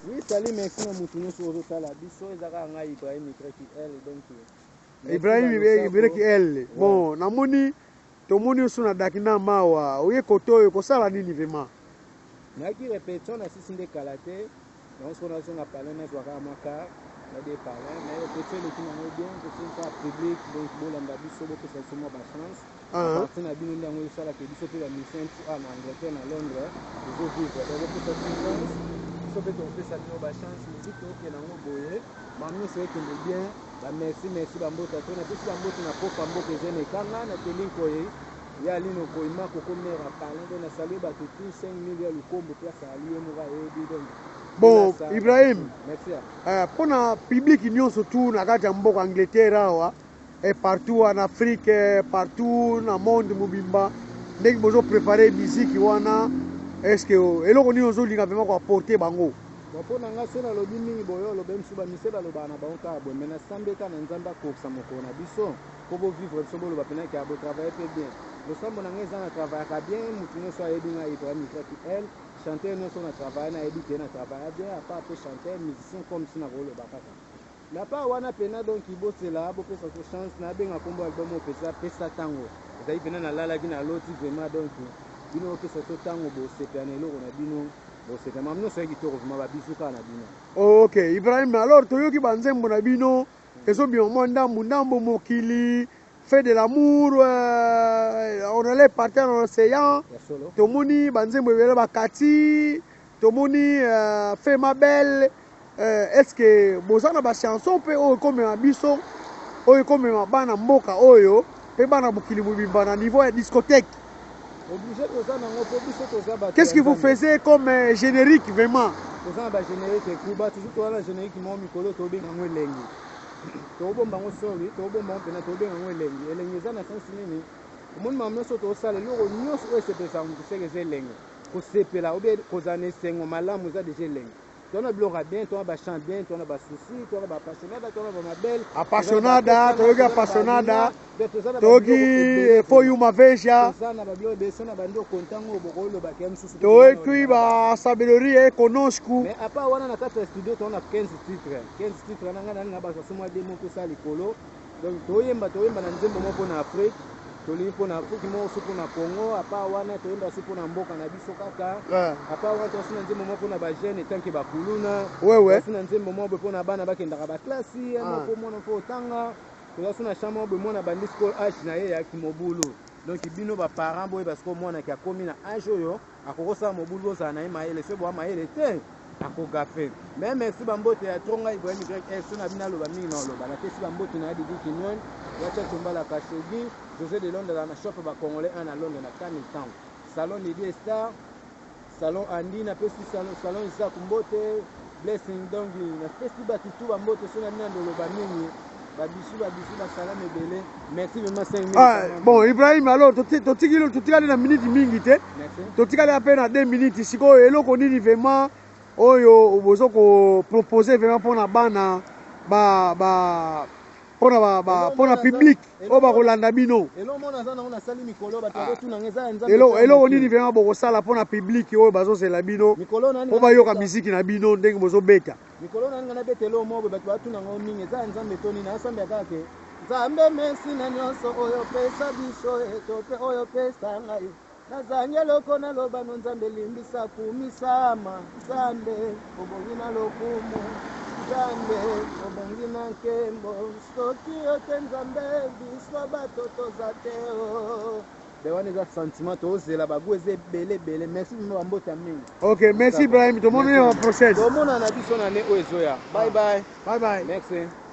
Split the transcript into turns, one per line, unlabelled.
Oui, salut, merci na mutu nyonso ozotala biso. Eza kaka ngai Ibrahim YL, donc
Ibrahim YL. Bon, namoni tomoni oso na Dakina mawa oye kote oyo kosala nini vraiment?
Nayaki répétition na sisi nde kala te. Yango sikoyo nazonga palin, nazwa kaka mwa car na de palin. Mais répétition eleki nango bien, répétition kaka public, donc bolanda biso, bopesa biso mwa bachance. Parti na bino nde yango esalaka biso mpe bamission tu a na Angleterre, na Londres, tozovivre. Donc bopesa biso chance, biso mpe tokopesa bino bachance. Musique tokokende yango boye, mamu nyonso ekende bien. Bamerci, merci, bambote to napesi bambote na kofa mboka eza na ekanga na telinkoye ya lino koima koko mera palin. Donc nasalue bato tout 5000 ya lukombo place ali ye moko ayebi. Donc
bon, Ibrahim,
merci.
Mpona public nyonso tu na kati ya mboka Angleterre awa et partout en Afrique, partout na monde mobimba, ndenge bozoprépare musique wana, est ce que eloko nini ozolinga vraiment koapporte bango?
Bon, mpo na nga, so nalobi mingi boye, oloba mosusu bamise balobaka na bango kaka boye. Mais nasambe kaka na Nzambe akokisa mokolo na biso mpo bovivre biso, boloba mpena ke botravaille mpe bien. Losambo na ngai eza na travaillaka bien. Motu nyonso ayebi ngai Ibrahim YL, chanteur nyonso na travaille nayebi ke na travaille bien, à part mpe chanteur, musicien, comme si nakoloba kaka na part wana pena. Donc bosela, bopesa so chance. Nabenga nkombo album oyo pesa pesa ntango ezali pena nalalaki naloti vraiment. Donc bino bopesa so ntango, bosepela na eloko na bino, bosepela mamu nyonso ya kitoko vraiment. Babisu kaka na bino.
Ok Ibrahim, alors toyoki banzembo na bino ezobima mwa ndambu ndambu, mokili fait de l'amour, on allait partir dans l'océan.
Ya solo.
Tomoni banzembo ebele bakati, tomoni fait ma belle. Est ce que boza na bachanson mpe oyo ekomema biso, oyo ekomema bana mboka oyo mpe bana mokili mobimba na niveau ya discothèque?
Obligé, toza nango mpo biso toza bato.
Qu'est-ce que vous faisiez comme générique vraiment?
Toza na bagénérique ekuba toujours. Toza na générique moko mikolo tobenga yango elengi. Tobomba yango, sori, tobomba yango mpena, tobenga yango elengi. Elengi eza na sensi nini? Omoni makambo nyonso tosala, eloko nyonso oyo esepelisa motu seke eza elengi. Kosepela obe kozala na esengo malamu eza déjà elengi. Toza na biloko ya bien, toza na bachant bien, toza na basusi, toza na baappassionada, toza na bamabele.
Apaixonada, toyoki apaixonada, toyoki foi uma veja.
Toza na babiloko ebele. So na bandi okontango bokolobaka ya mosusu.
Toyoki basabedoria e conosco.
Mais à part wana, na kati ya studio toza na 15 titre. 15 titre na ngai nalinga bazwa so mwa de moko tosala likolo. Donc toyemba, toyemba na nzembo moko mpona Afrique, tolingi mpona Afrique moko so mpona Congo. À part wana, toyemba so mpona mboka na biso kaka. À part wana, toza so na nzembo moko mpona bajeune etanke bakuluna. Toza so na nzembo moko boye mpona bana bakendaka baklasi moko, mwana mpo otanga. Toza so na champ moko boye, mwana bandi sikoyo age na ye yaki mobulu. Donc bino baparent boyeba sikoyo mwanaki akomi na age oyo akokosala mobulu, ozala na ye mayele. Soki boya mayele te, akogafe. Mais merci, bambote ya tro. Ngai Ibrahim YS, so na bino aloba mingi na oloba. Napesi bambote na ya Didi Kinyon Wacha Tiombala Kashogi José de Londres na shop bacongolais 1 na Londres na Canning Town, salon Lydie Star, salon Andi. Napesi salon, salon Isaac mbote, Blessing. Donc napesi bato tu bambote. So na bino ndoloba mingi, babisu, babisu, basalama ebele. Merci vraiment, 5.
Ah, bon Ibrahim, alors totikali, totikali na minute mingi te.
Merci.
Totikali ape na 2 minutes. Sikoyo eloko nini vraiment oyo bozo kopropose vraiment mpona bana ba ba mpona ba, ba, mpona public oyo bakolanda bino?
Eloko mona aza nango, nasali mikolo bato bakotunanga, eza ya Nzambe.
Eloko nini vraiment bokosala mpona public oyo bazozela bino
mikolo nani
mpo bayoka miziki na bino ndenge bozobeta?
Mikolo nani nga nabeta eloko moko boye, bato batunanga ngo mingi, eza ya Nzambe to nini? Nasambela kaka ke Nzambe mesi na nyonso oyo opesa biso, eto mpe oyo opesa ngai. Nazangi eloko naloba no. Nzambe limbisa, kumisama. Nzambe obongi na lokumu, Nzambe obongi na nkembo. Soki yo te Nzambe, biso bato toza te o de wana eza sentiment. Tozela bagu eza ebele ebele. Merci bino, bambota mingi.
Ok, merci Ibrahim, tomoni na prochaine.
Tomona na biso na ne oyo ezoya. Bye bye.
Bye bye.
Merci.